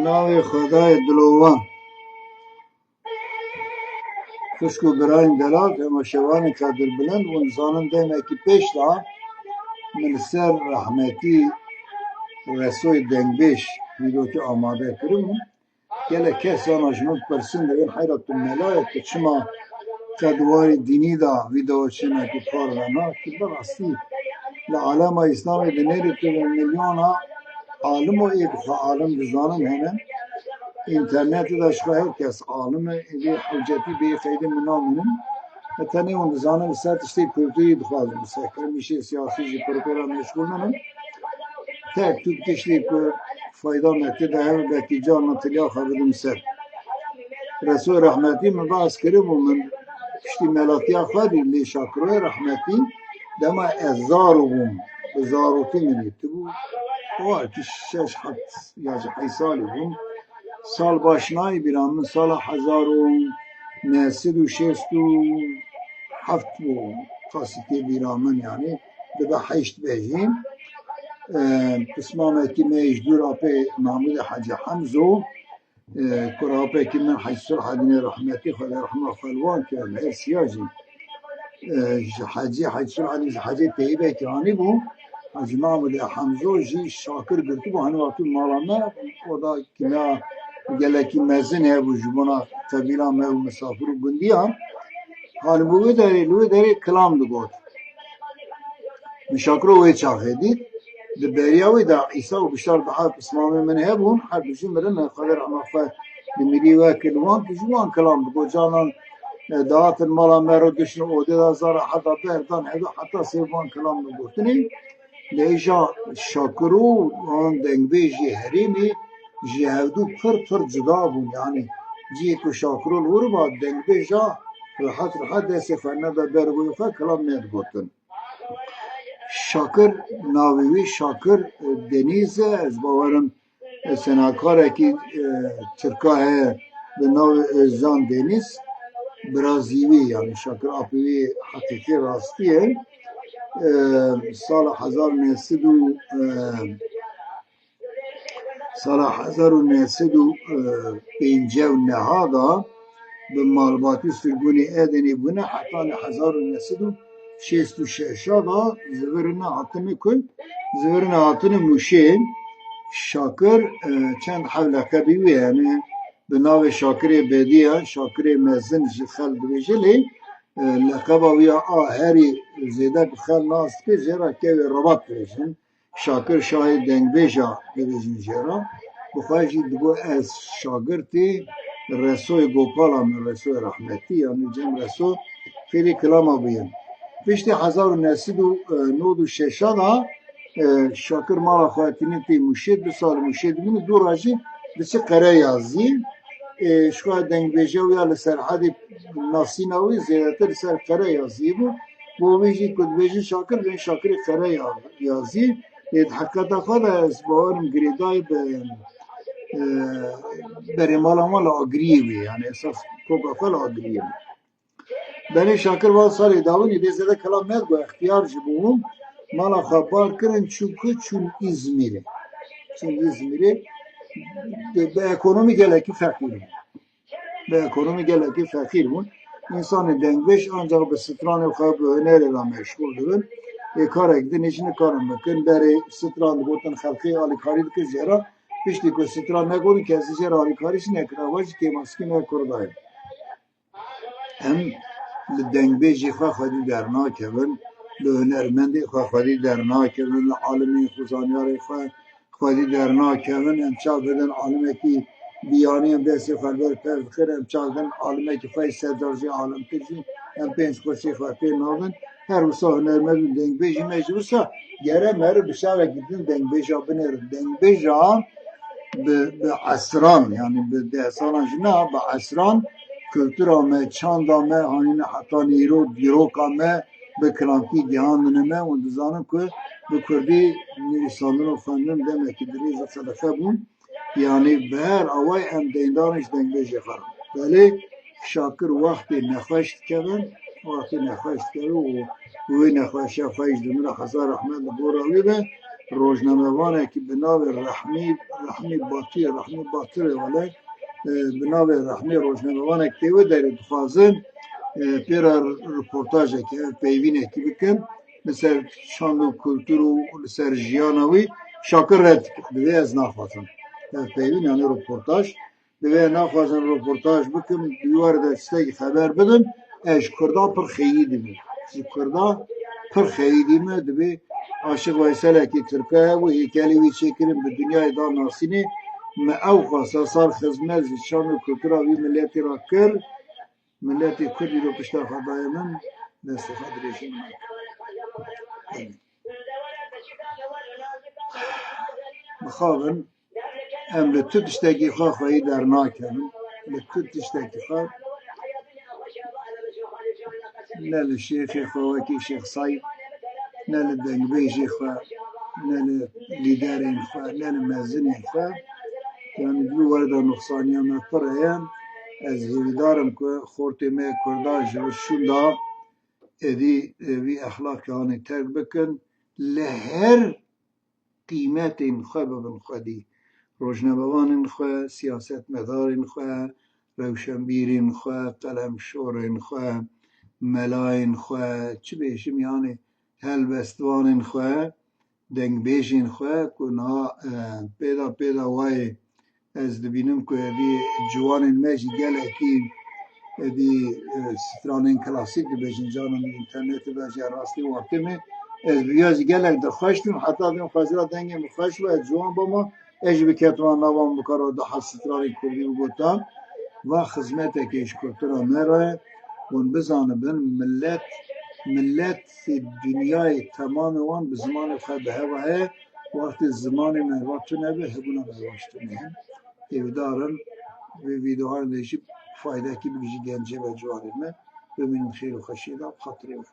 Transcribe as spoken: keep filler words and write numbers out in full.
Navê Xwedayê dilovan. Xwişk û birayên delal, temaşevanên qedirbilind, hûn dizanin demekî pêş de min li ser rehmetî Resoyê Dengbêj vîdokê amade kiribû. Gelek kes yana ji min dipirsin, dibên heyra tu mela ye, tu çima qedwarê dînî de vîdeo çênekî parve nakî? Bi rastî li alema Îslamê dinêrî tu bi milyona alim û ê bi xwe alim dizanin hene. Înternetê de ji xwe her kes alim e, êdî hewcetî bê qeydê min namînin. E, tenê hûn dizanin li ser tiştê kulturî dixwazin bisekinin, îşê siyasî jî pir pê re meşgûl nibin. Tek tûk tiştê ku fayda me tê de hebe, belkî carna tiliya xwe bidim ser. Resoy rehmetî min behs kiribû, min piştî melatiya xwe dî lê Şakiroyê rehmetî dema ez zaro bûm, bi zarokî min dîtibû. O wextî şeş heft ya ji heyş salî bûm. Sal baş nayê bîra min, sala hezar û neh sed û şêst û heft bû, qasî tê bîra min, yanî dibe heşt be jî. E, pismamekî me ji dûr apê Mahmûdê Hecî Hemzo, e, kurapekî min Hecî Sulhedînê rehmetî, Xwedê rehma xwe li wan ke, her siya jî. E, ji Hecî, Hecî Sulhedîn ji Hecî Teyîbekî anîbû. Hecî Mahmûdê Hemzo jî Şakir girtibû, hanî wextî mala me, oda kîna gelekî mezin hebû ji bona qebîla me û misafir û gundiyan. Hanî bi wê derê, li wê derê kilam digot. Min Şakiro wê çaxê dît. Di beriya wê de Îsa û Bişar bi her pismamê min hebûn. Her du jî mirin, Xwedê rehma xwe li mirî weke li wan, tu ji wan kilam digot. Canan, e, dihatin mala me re, diştin odê de zara heta berdan hedo, heta sê van kilam digotinê. Lê îja Şakiro an dengbêjê herêmê ji hevdû pir pir cuda bûn. Yanî cihê ku Şakiro li wir ba, dengbêja rehet rehet destê xwe neda ber wê xwe, kilam nedigotin. Şakir, navê wî Şakir, e, Denîz e. Ez bawerim, e, senakarekî, e, tirka heye bi navê Ozcan Deniz, birazî wî, yanî Şakir apê wî heqîqî rastî ye. E, sala hezar û neh sed û, e, Sala hezar û neh sed û pêncî û neh de bi malbatî sirgûnê Edenê bûne, heta li hezar û neh sed û şêst û şeş de zivirine hatine ku, zivirine hatine Mûşê. Şakir, e, çend hev leqebî wî hene, bi navê Şakirê Bediye, Şakirê Mezin ji xelk dibêje, lê, e, leqeba wî ya a herî zêde bi xelk nas dike, jê re Kevê Rebat dibêjin. Şakir Şahê Dengbêja dibêjin jê re. Bi xwe jî digot, ez şagirtê Resoyê Gopal a me, Resoyê rehmetî, yanî cem Reso xêrê kilama bûye. Piştî hezar û neh sed û nod û şeş de, e, Şakir mala xwe tîne tê Mûşê, du sal Mûşê dimîne, dû re jî diçe Qereyazî. E, ji xwe dengbêje wî ya li Serhedê nasîna wî zêdetir li ser Qereyazî bû. Bo vê jî ku dibêjin Şakir, bên Şakirê Qereyazî. Lê di heqîqeta xwe de ez bawerim girêdayî bi, e, berê mala wan li Agiriyê bû. Yanî esas koka xwe li Agiriyê bû. Belê Şakir van salê dawînê dê zêde kelam nedigot, extiyar jî bû. Mala xwe bar kirin, çûn ku çûn Îzmîrê. Çûn Îzmîrê. Bi, bi ekonomî gelekî feqîr bû. Bi ekonomî gelekî feqîr bûn. Însanê dengbêj ancaq bi stranê xwe, bi hunerê re meşgûl dibin. Ê karek din jî nikarin bikin. Berê stran digotin, xelkê alîkarî dikir jê re. Piştî ku stran negotin, kesî jê re alîkarî jî nekir. Eva jî kêmasikî me Kurda ye. Em li dengbêjê xwe xwedî dernakevin, li hunermendê xwe xwedî dernakevin, li alimên xwe, zanyarê xwe xwedî dernakevin. Em çav bidin alimekî biyanî, em destê xwe li ber pez dixin, em çav bidin alimekî xwe yî sedcar jî alimtir jî, em pênc qurşê xwe pê nadin. Her wisa hunermend û dengbêjî me jî wisa gere meriv bi çavekî din dengbêja binêrin. Dengbêja bi, bi esran, yanî bi deh salan jî na, bi esran kultura me, çanda me, hanîne heta nîro dîroka me bi kilamkî gihandine me û dizanin ku bi kurdî nivîsandin û xwendin demekî dirêj û qedexe bûn. Yanî bi her awayî em deyndar in ji dengbêjê xwe re. Belê Şakir wextê nexweş dikevin, wextê nexweş dikevin û wê nexweşiya xwe jî dimire, hezar rehmet li gora wî be. rojnamevanekî bi navê Rehmî, Rehmî Batî, Rehmî Batirê wele, e, bi navê Rehmî rojnamevanek tê wê derê dixwazin, e, pê re reportajekî, ev peyvînekî bikin, li ser çand û kultur û li ser jiyana wî Şakir red dike. Divê ez naxwazim. Ev peyvîn, yani reportaj. Divê naxwazin reportaj bikim, di wî warê de tiştekî xeber bidin. Ez ji Kurda pir xeyîdî me. Ji Kurda pir xeyîdî me. Divê Aşiq Veyselekî Tirke hebû, hêkelê wî çêkirin, bi dinyayê da nasînê. Me ew xwesta sar xizmet ji çand û kultura wî miletî re kir. Miletê Kurd îro pişta xwe daye min, destê xwe dirêjî min. Mixabin, em li tu tiştekî xwe xweyî dernakevin. Li tu tiştekî xwe, ne li şêxê xwe wekî Şêx Seîd, ne li dengbêjê xwe, ne li lîderên xwe, ne li mezinên xwe. Yani di were de nuqsaniya me pir heye. Ez hêvîdar im ku xortê me Kurda ji vir şûnda êdî, e, vî exlaqê hanê terk bikin. Li her qîmetên xwe bibin xwedî. Rojnamevanên xwe, siyasetmedarên xwe, rewşenbîrên xwe, qelemşorên xwe, melayên xwe, çi bêjim, yani helbestvanên xwe, dengbêjên xwe ku niha, e, pêda pêda wayê ez dibînim ku evî ciwanên me jî gelekî, evî, e, stranên klasîk dibêjin, canan di înternetê de jî rastî wextê me. Ez bi ya jî gelek dirxweş bûm, heta vêm xwezira dengê min xweş bû, ez ciwan bûma, ez jî biketima nava wan, bikaro daha stranên kurdî bigotan. Va xizmetekê ji kultura me re, hûn bizanibin, millet, millet dinyayê temamê wan bi zimanê xwe bi hev heye. Wextê zimanê me va tune be, hebûna me va jî tune ye. Hêvîdar im vê vîdeoyan de jî faydekî bigihîje gencê me, ciwanê me. Bimînin xêr û xweşiyê de, bi xatirê we.